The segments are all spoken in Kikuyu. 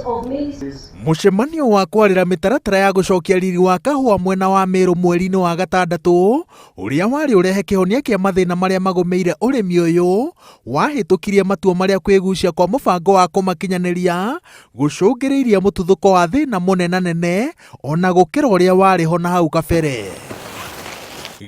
of maize. Mũcemanio wa kwarĩra mĩtaratara ya gũcokia riri wa kahũa mwena wa Meru mweri-inĩ wa gatandatũ ũrĩa warĩ ũrehe kĩhonia kĩa mathĩna marĩa magũmĩire ũrĩmi ũyũ wahĩtũkirie matua marĩa kwĩgucia kwa mũbango wa kũmakinyanĩria gũcũngĩrĩirie mũtuthũko wa thĩna mũnenanene ona gũkĩra ũrĩa warĩ ho na hau kabere.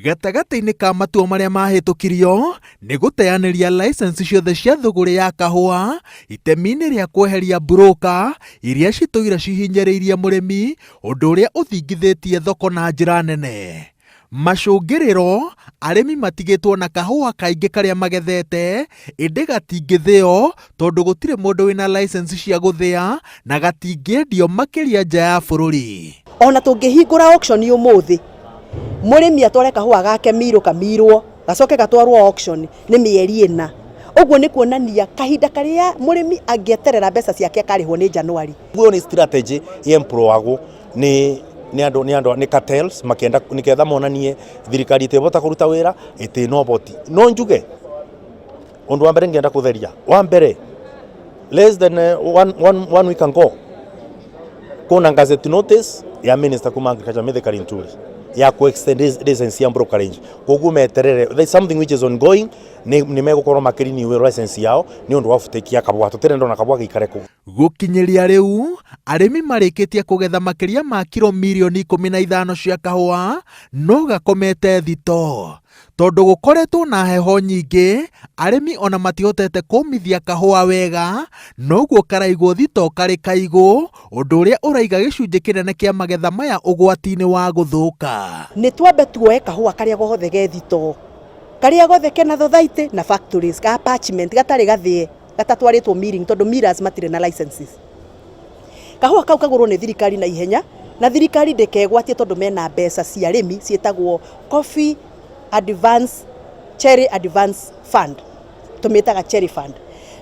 Gatagatĩ-inĩ ka matua marĩa mahĩtũkirio nĩ gũteanĩria license ciothe cia thũgũrĩ ya kahũa itemi-inĩ rĩa kweheria broker iria citũire cihinyĩrĩirie mũrĩmi, ũndũ ũrĩa ũthingithĩtie thoko na njĩra nene. Macũngĩrĩro, arĩmi matigĩtwo na kahũa kaingĩ karĩa magethete, ĩndĩ gatingĩthĩo tondũ gũtirĩ mũndũ wĩna license cia gũthĩa na gatingĩendio makĩria nja ya bũrũri. Ona tũngĩhingũra auction ũmũthĩ, mũrĩmi atware kahũa gake miru kamirwo, gacoke gatwarwo auction nĩ mĩeri 4. Ũguo nĩ kuonania kahinda karĩa mũrĩmi angĩeterera mbeca ciake akarĩhwo nĩ Januari. Ũguo nĩ strategy yemploagwo nĩ nĩ andũ nĩ andũ nĩ cartels makĩenda nĩgetha monanie thirikari ĩtĩbota kũruta wĩra ĩtĩ na ũhoti. No njuge ũndũ wa mbere ngĩenda kũtheria wa mbere, less than one week ago kuna gazette notice ya minister kuma agriculture Mithika Linturi ya ku extend license ya brokerage. Koguo meterere, there is something which is ongoing, nĩ megũkorwo makĩrenew license yao nĩ ũndũ wa offtake ya kabwa tũtirenda ona kabwa gĩikare kũu. Gũkinyĩria rĩu arĩmi marĩkĩtie kũgetha makĩria ma kiro mirioni 15 cia kahũa no gakomete thito. Tondũ gũkoretwo na heho nyingĩ, arĩmi ona matihotete kũmithia kahũa wega, noguo karaigwo thito karĩ kaigũ, ũndũ ũrĩa ũraiga gĩcunjĩ kĩnene kĩa magetha maya ũgwati-inĩ wa gũthũka. Nĩ twambe tuoe kahũa karĩa gothe ge thito, karĩa gothe kena thothaitĩ na factories ka parchment gatarĩ gathĩe, gatatwarĩtwo milling tondũ millers matirĩ na licenses. Kahũa kau kagũrwo nĩ thirikari na ihenya, na thirikari ndĩkegwatie tondũ mena mbeca cia arĩmi ciĩtagwo Coffee Advance, Cherry Advance Fund, tũmĩtaga Cherry Fund,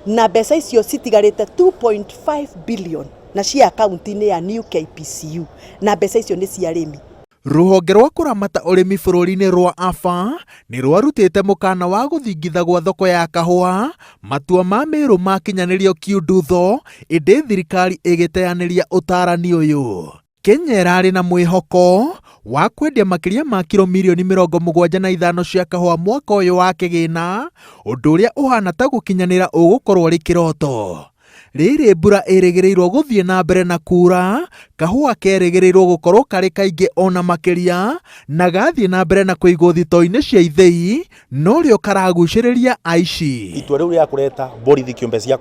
na mbeca icio citigarĩte 2.5 billion na cia akaunti-inĩ ya New KPCU, na mbeca icio nĩ cia arĩmi. Rũhonge rwa kũramata ũrĩmi bũrũri-inĩ rwa AFA nĩ rwarutĩte mũkana wa gũthingitha gwa thoko ya kahũa, matua ma Meru makinyanĩrio kiundutho, ĩndĩ thirikari ĩgĩteanĩria ũtarani ũyũ. Kenya ĩrarĩ na mwĩhoko wa kwendia makĩria ma kiro mirioni 75 cia kahũa mwaka ũyũ wa kĩgĩna, ũndũ ũrĩa ũhana ta gũkinyanĩra ũgũkorwo ũrĩ kĩroto. Rĩrĩ mbura ĩrĩgĩrĩirwo gũthiĩ na mbere na kura, kahũa kerĩgĩrĩirwo gũkorwo karĩ kaingĩ ona makĩria, na gathiĩ na mbere na kũigwo thitoo-inĩ cia ithĩi, norĩo karagucĩrĩria aici. Itua rĩu rĩa kũreta borithi kĩũmbe cia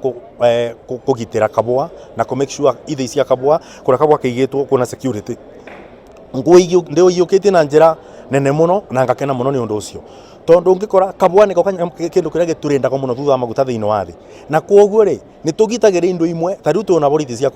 kũgitĩra kabwa na kũ make sure ithĩi cia kabwa kũrĩa kabwa kaigĩtwo kwĩna security, ndĩũiyũkĩtie na njĩra nene mũno na ngakena mũno nĩ ũndũ ũcio, tondũ ũngĩkora kabwa nĩko kĩndũ kĩrĩa gĩtũrĩndagwo mũno thutha wa maguta thĩinĩ wa thĩ, na koguo rĩ nĩ tũgitagĩra indo imwe ta rĩu twĩna borithi cia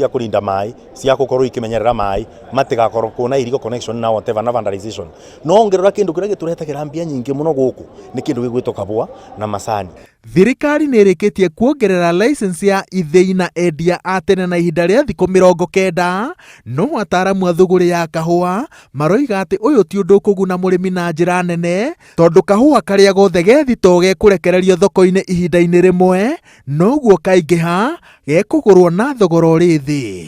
kũrinda maĩ, cia gũkorwo ikĩmenyerera maĩ matigakorwo kwĩna illegal connection na whatever na vandalization. No ũngĩrora kĩndũ kĩrĩa gĩtũretagĩra mbia nyingĩ mũno gũkũ nĩ kĩndũ gĩgwĩtwo kabwa na macani. Thirikari nĩ ĩrĩkĩtie kuongerera license ya ithĩi na endia a tene na ihinda rĩa thikũ 90, no ataaramu a thũgũrĩ ya kahũa maroiga atĩ ũyũ ti ũndũ ũkũguna mũrĩmi na njĩra nene, tondũ kahũa karĩa gothe ge thitoo gekũrekererio thoko-inĩ ihinda-inĩ rĩmwe, noguo kaingĩha gekũgũrwo na thogora ũrĩ thĩ.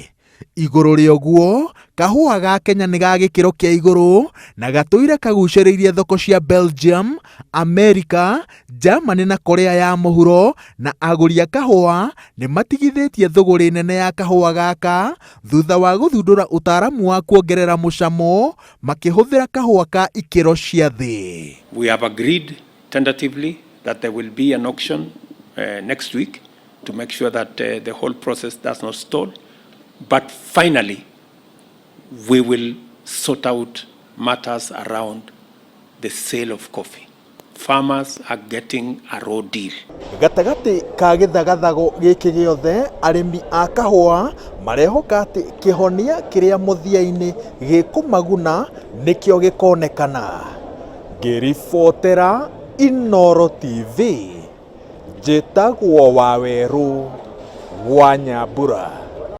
Igũrũ rĩa ũguo, kahũa ga Kenya nĩ ga gĩkĩro kĩa igũrũ na gatũire kagucĩrĩirie thoko cia Belgium, Amerika, Germany na Korea ya mũhuro, na agũri a kahũa nĩ matigithĩtie thũgũrĩ nene ya kahũa gaka thutha wa gũthundũra ũtaaramu wa kuongerera mũcamo makĩhũthĩra kahũa ka ikĩro cia thĩ. We have agreed tentatively that there will be an auction next week to make sure that the whole process does not stall. But finally, we will sort out matters around the sale of coffee. Farmers are getting a raw deal. Gatagatĩ ka gĩthagathago gĩkĩ gĩothe, arĩmi a kahũa marehoka atĩ kĩhonia kĩrĩa mũthia-inĩ gĩkũmaguna nĩkĩo gĩkonekana. Ngĩribotera Inooro TV, njĩtagwo Wawerũ wa Nyambura.